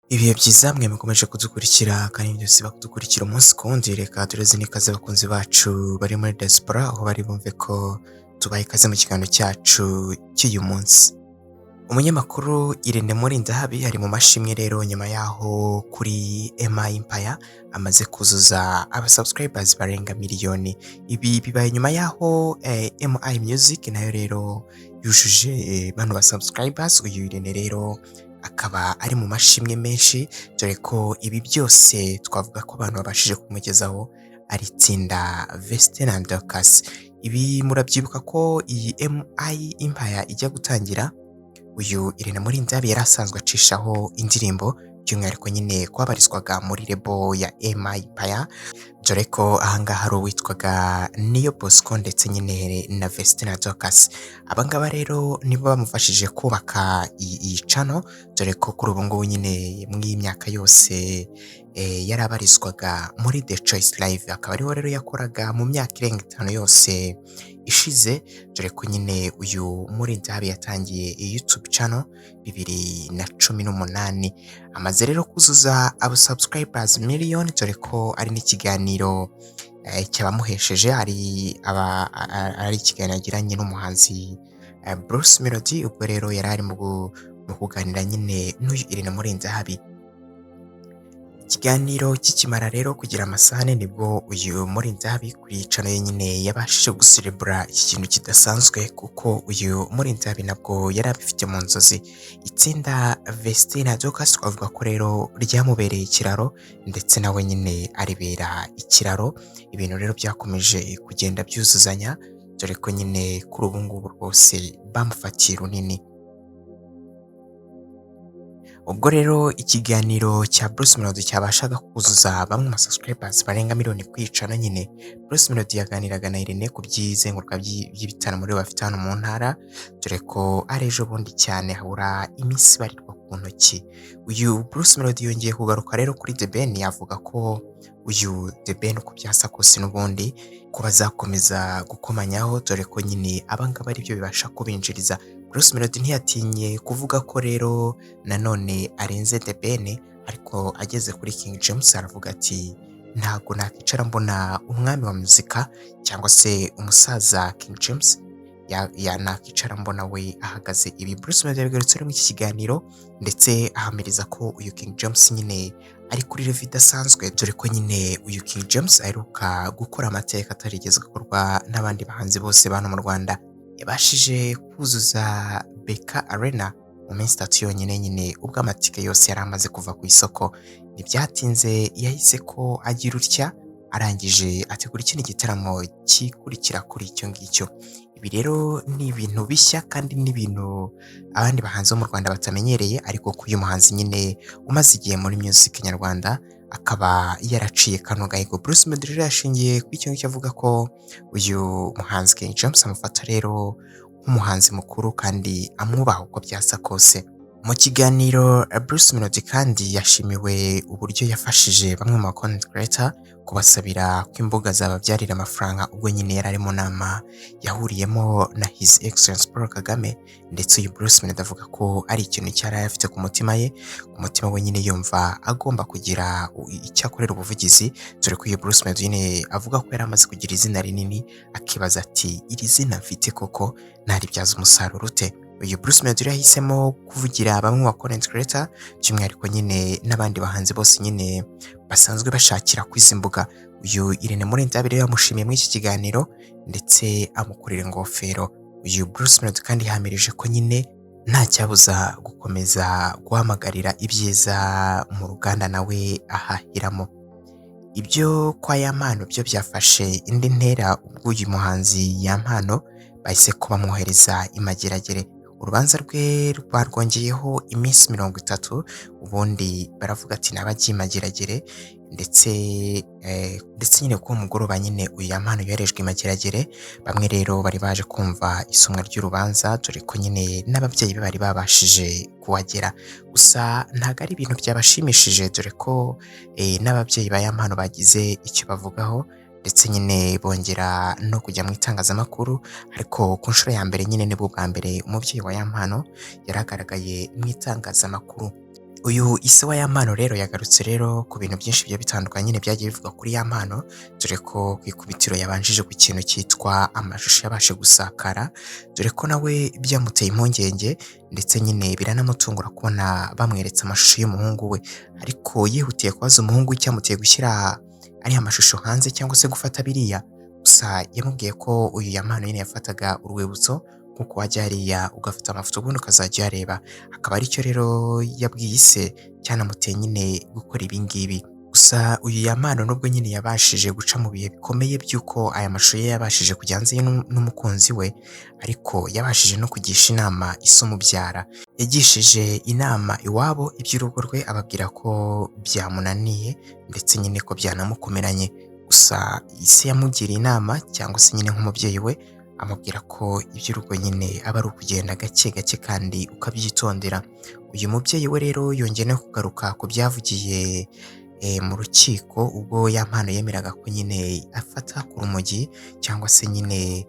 Ibihe byiza mwe mukomeje kudukurikira kandi byose bakudukurikira umunsi ku wundi. Reka tureze n'ikaze abakunzi bacu bari muri diaspora, aho bari bumve ko tubaha ikaze mu kiganiro cyacu cy'uyu munsi. Umunyamakuru Irene Murindahabi ari mu mashimwe rero nyuma yaho kuri MI Empire amaze kuzuza aba subscribers barenga miliyoni. Ibi bibaye nyuma yaho MI Music nayo rero yujuje bano ba subscribers. Uyu Irene rero akaba ari mu mashimwe menshi, dore ko ibi byose twavuga ko abantu babashije kumugezaho ari itsinda Vestine and Dorcas. Ibi murabyibuka ko iyi MI Empire ijya gutangira, uyu Irene Murindahabi yari asanzwe acishaho indirimbo, by'umwihariko nyine kwabarizwaga muri label ya MI Empire, dore ko ahangaha hari uwitwaga Niyo Bosco ndetse nyine na Vestine Dorcas. Abangaba rero nibo bamufashije kubaka iyi channel, dore ko kuri ubu ngubu nyine muri iyi myaka yose yarabarizwaga muri The Choice Live, akaba ariho rero yakoraga mu myaka irenga 5 yose ishize, dore ko nyine uyu Murindahabi yatangiye iyi YouTube channel 2018. Amaze rero kuzuza aba subscribers miliyoni, dore ko ari n'ikiganiro cyabamuhesheje, ari ikiganiro yagiranye n'umuhanzi Bruce Melody. Ubwo rero yari ari mu kuganira nyine n'uyu Irene Murindahabi. Ikiganiro kikimara rero kugira amasaha 4, nibwo uyu Murindahabi kuri channel ye nyine yabashije guserebura iki kintu kidasanzwe, kuko uyu Murindahabi nabwo yari abifite mu nzozi. Itsinda Vestine Dorcas twavuga ko rero ryamubereye ikiraro, ndetse nawe nyine aribera ikiraro. Ibintu rero byakomeje kugenda byuzuzanya, dore ko nyine kuri ubu ngubu rwose bamufatiye runini. Ubwo rero ikiganiro cya Bruce Melody cyabashaga kuzuza bamwe mu subscribers barenga miliyoni kwicana nyine, Bruce Melody yaganiraga na Irene ku by'izenguruka by'ibitaramo rero bafite hano mu ntara, dore ko ari ejo bundi cyane, habura iminsi ibarirwa ku ntoki. Uyu Bruce Melody yongeye kugaruka rero kuri The Ben, avuga ko uyu The Ben uko byasa kose n'ubundi ko bazakomeza gukomanyaho, dore ko nyine abangaba ari byo bibasha kubinjiriza. Bruce Melody ntiyatinye kuvuga ko rero nanone arenze The Ben, ariko ageze kuri King James aravuga ati: "Ntabwo nakwicara mbona umwami wa muzika cyangwa se umusaza King James ya nakicara mbona we ahagaze." Ibi Bruce Melody yabigarutse muri iki kiganiro, ndetse ahamiriza ko uyu King James nyine ari kuri level idasanzwe, dore ko nyine uyu King James aheruka gukora amateka atarigeze gukorwa n'abandi bahanzi bose bano mu Rwanda. Yabashije kuzuza BK Arena mu minsi 3 yonyine nyine, ubwo amatike yose yari amaze kuva ku isoko. Ntibyatinze, yahise ko agira utya arangije ategura ikindi gitaramo kikurikira kuri icyo ngicyo. Ibi rero ni ibintu bishya kandi ni ibintu abandi bahanzi bo mu Rwanda batamenyereye, ariko ko uyu muhanzi nyine umaze igihe muri music nyarwanda akaba yaraciye kano gahigo. Bruce Melody rero yashingiye kuri icyo ngicyo avuga ko uyu muhanzi King James amufata rero nk'umuhanzi mukuru kandi amwubaha uko byasa kose. Mu kiganiro, Bruce Melody kandi yashimiwe uburyo yafashije bamwe mu ba content creator kubasabira ko imbuga zababyarira amafaranga, ubwo nyine yari ari mu nama yahuriyemo na His Excellence Paul Kagame. Ndetse uyu Bruce Melody avuga ko ari ikintu cyari afite ku mutima ye, ku mutima we nyine yumva agomba kugira icyo akorera ubuvugizi, dore ko uyu Bruce Melody nyine avuga ko yari amaze kugira izina rinini, akibaza ati: "Iri zina mfite koko naribyaza umusaruro ute?" Uyu Bruce Melody yahisemo kuvugira bamwe mu ba content creator, by'umwihariko nyine n'abandi bahanzi bose nyine basanzwe bashakira kuri izi mbuga. Uyu Irene Murindahabi rero yamushimiye muri iki kiganiro, ndetse amukorera ingofero. Uyu Bruce Melody kandi yahamirije ko nyine nta cyabuza gukomeza guhamagarira ibyiza mu ruganda nawe ahahiramo. Ibyo kwa Yampano byo byafashe indi ntera, ubwo uyu muhanzi Yampano bahise ko bamwohereza i Mageragere. Urubanza rwe barwongeyeho iminsi 30, ubundi baravuga ati naba agiye i Mageragere. Ndetse nyine kuri uwo mugoroba nyine uyu Yampano yoherejwe i Mageragere. Bamwe rero bari baje kumva isomwa ry'urubanza, dore ko nyine n'ababyeyi be bari babashije kuhagera. Gusa ntabwo ari ibintu byabashimishije, dore ko n'ababyeyi ba Yampano bagize icyo bavugaho, ndetse nyine bongera no kujya mu itangazamakuru. Ariko ku nshuro ya mbere nyine, nibwo bwa mbere umubyeyi wa Yampano yaragaragaye mu itangazamakuru. Uyu ise wa Yampano rero yagarutse rero ku bintu byinshi bigiye bitandukanye nyine byagiye bivugwa kuri Yampano, dore ko ku ikubitiro yabanjije ku kintu cyitwa amashusho yabashe gusakara, dore ko nawe byamuteye impungenge ndetse nyine biranamutungura kubona bamweretse amashusho y'umuhungu we, ariko yihutiye kubaza umuhungu we icyamuteye gushyira ariya mashusho hanze cyangwa se gufata biriya, gusa yamubwiye ko uyu Yampano nyine yafataga urwibutso nkuko wajya hariya ugafata amafoto ubundi ukazajya uyareba, akaba aricyo rero yabwiye ise cyanamuteye nyine gukora ibi ngibi. Gusa uyu Yampano nubwo nyine yabashije guca mu bihe bikomeye by'uko aya mashusho ye yabashije kujya hanze n'umukunzi we, ariko yabashije no kugisha inama ise umubyara. Yagishije inama iwabo iby'urugo rwe ababwira ko byamunaniye ndetse nyine ko byanamukomeranye, gusa ise yamugiriye inama cyangwa se nyine nk'umubyeyi we amubwira ko iby'urugo nyine aba ari ukugenda gake gake kandi ukabyitondera. Uyu mubyeyi we rero yongeye no kugaruka ku byavugiye mu rukiko ubwo Yampano yemeraga ko nyine afata ku rumogi cyangwa se nyine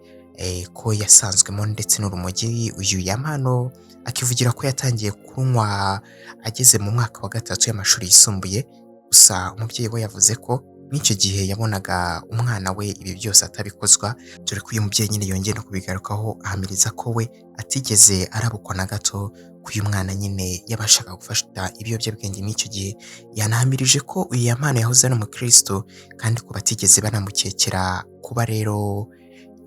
ko yasanzwemo ndetse n'urumogi. Uyu Yampano akivugira ko yatangiye kunywa ageze mu mwaka wa 3 y'amashuri yisumbuye, gusa umubyeyi we yavuze ko n'icyo gihe yabonaga umwana we ibi byose atabikozwa, dore ko uyu mubyeyi nyine yongeye no kubigarukaho ahamiriza ko we atigeze arabukwa na gato ko uyu mwana nyine yabashaga gufata ibiyobyabwenge n'icyo gihe. Yanahamirije ko uyu Yampano yahoze ari umukristo kandi ko batigeze banamukekera kuba rero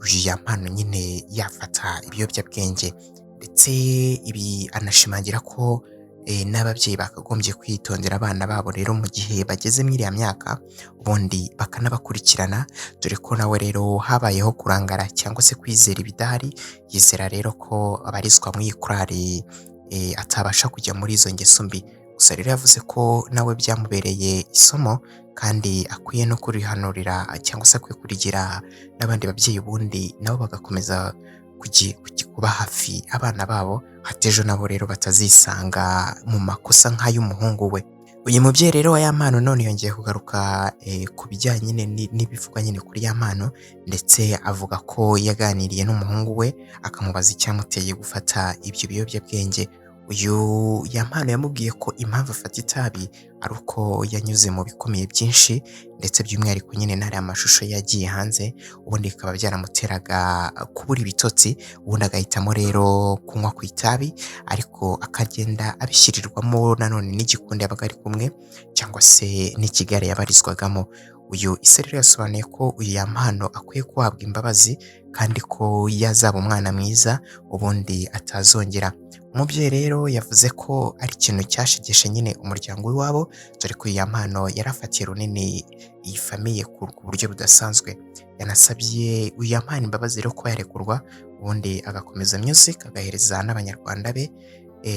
uyu Yampano nyine yafata ibiyobyabwenge, ndetse ibi anashimangira ko n'ababyeyi bakagombye kwitondera abana babo rero mu gihe bageze muri iriya myaka, ubundi bakanabakurikirana, dore ko nawe rero habayeho kurangara cyangwa se kwizera ibidahari, yizera rero ko abarizwa muri iyi korali atabasha kujya muri izo ngeso mbi. Gusa rero yavuze ko nawe byamubereye isomo kandi akwiye no kurihanurira cyangwa se akwiye kurigira n'abandi babyeyi, ubundi nabo bagakomeza kuba hafi abana babo, hato ejo nabo rero batazisanga mu makosa nk'ay'umuhungu we. Uyu mubyeyi rero wa Yampano none yongeye kugaruka ku bijyanye n'ibivugwa nyine kuri Yampano, ndetse avuga ko yaganiriye n'umuhungu we akamubaza icyamuteye gufata ibyo biyobyabwenge. Uyu Yampano yamubwiye ko impamvu afata itabi ari uko yanyuze mu bikomeye byinshi, ndetse by'umwihariko nyine n'ariya mashusho yagiye hanze, ubundi bikaba byaramuteraga kubura ibitotsi, ubundi agahitamo rero kunywa ku itabi, ariko akagenda abishyirirwamo nanone n'igikundi yabaga ari kumwe cyangwa se n'ikigare yabarizwagamo. Uyu ise rero yasobanuye ko uyu Yampano akwiye guhabwa imbabazi kandi ko yazaba umwana mwiza ubundi atazongera. Umubyeyi rero yavuze ko ari ikintu cyashegeshe nyine umuryango w'iwabo, dore ko uyu Yampano yarafatiye runini iyi famiye ku buryo budasanzwe. Yanasabye uyu Yampano imbabazi rero kuba yarekurwa, ubundi agakomeza music agahereza n'abanyarwanda be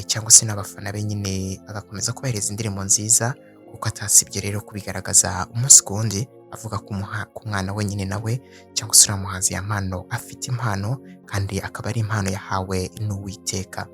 cyangwa se n'abafana be nyine agakomeza kubahereza indirimbo nziza, kuko atasibye rero kubigaragaza umunsi ku wundi avuga ko mwana we nyine nawe cyangwa se uriya muhanzi Yampano afite impano kandi akaba ari impano yahawe n'Uwiteka.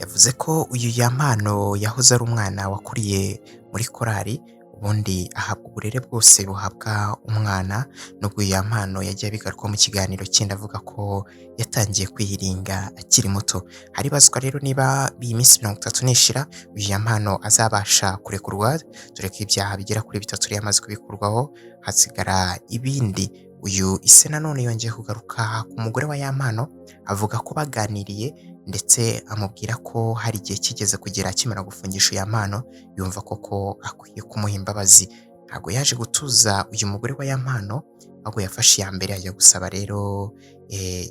Yavuze ko uyu Yampano yahoze ari umwana wakuriye muri korali, ubundi ahabwa uburere bwose buhabwa umwana, nubwo uyu Yampano yagiye abigarukaho mu kiganiro kindi avuga ko yatangiye kwihiringa akiri muto. Haribazwa rero niba iyi minsi 30 nishira uyu Yampano azabasha kurekurwa, dore ko ibyaha bigera kuri 3 yari yamaze kubikurwaho, hasigara ibindi. Uyu ise nanone yongeye kugaruka ku mugore wa Yampano, avuga ko baganiriye ndetse amubwira ko hari igihe kigeze kugera akimara gufungisha Yampano yumva koko akwiye kumuha imbabazi. Ntabwo yaje gutuza uyu mugore wa Yampano, ahubwo yafashe iya mbere ajya gusaba rero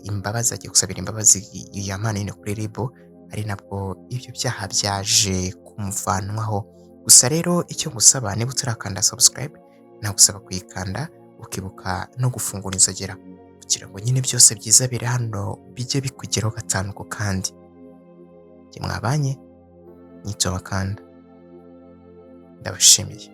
imbabazi, ajya gusabira imbabazi Yampano nyine kuri RIB, ari nabwo ibyo byaha byaje kumuvanwaho. Gusa rero icyo ngusaba niba utarakanda subscribe, nagusaba kuyikanda ukibuka no gufungura inzogera kugira ngo nyine byose byiza biri hano bijye bikugeraho 5 ku kandi. Njye mwabanye nyitwa Wakanda, ndabashimiye.